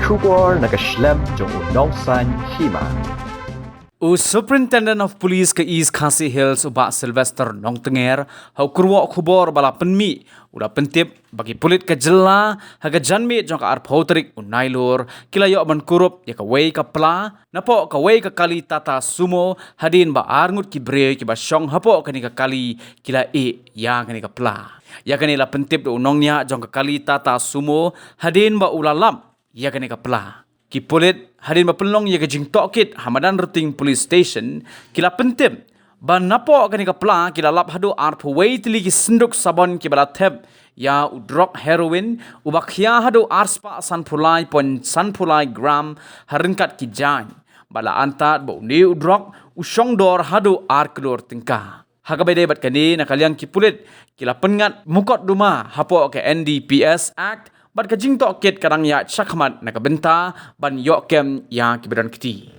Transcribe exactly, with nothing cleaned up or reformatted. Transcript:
Khubor na ka shlem jong u Nongsaiñ Hima. U Superintendent of Police ka East Khasi Hills, u Bah Sylvester Nongtnger, ha u kyrwoh khubor ba la pynmih, u la pyntip ba ki pulit ka jylla ha ka janmiet jong ka arphew tarik u Nailur ki la ïoh ban kurup ïa kawei ka pla napoh kawei ka kali Tata Sumo, hadien ba arngut ki briew kiba shong hapoh kane ka kali ki la ïeh ïa kane ka pla. Ïa kane la pyntip da u nongñiah jong ka kali Tata Sumo hadien ba u la lap ïa kane ka pla. Ki pulit, hadien ba pynlong ïa ka jingtohkit ha Madanrting Police Station, ki la pyntip ba napoh kane ka pla ki la lap haduh arphew wei tylli ki synduk sabon kiba la thep ïa u drok heroin, uba khia haduh arspah sanphew lai point sanphew lai gram ha ryngkat ki jaiñ. Ba la antad ba une u drok u shongdor haduh ar klur tyngka. Ha kaba ïadei bad kane, na ka liang ki pulit ki la pynngat mukotduma hapoh ka N D P S Act, bad ka jingtohkit ka dang ïaid shakhmat na ka bynta ban ïoh kem ïa kiba don kti.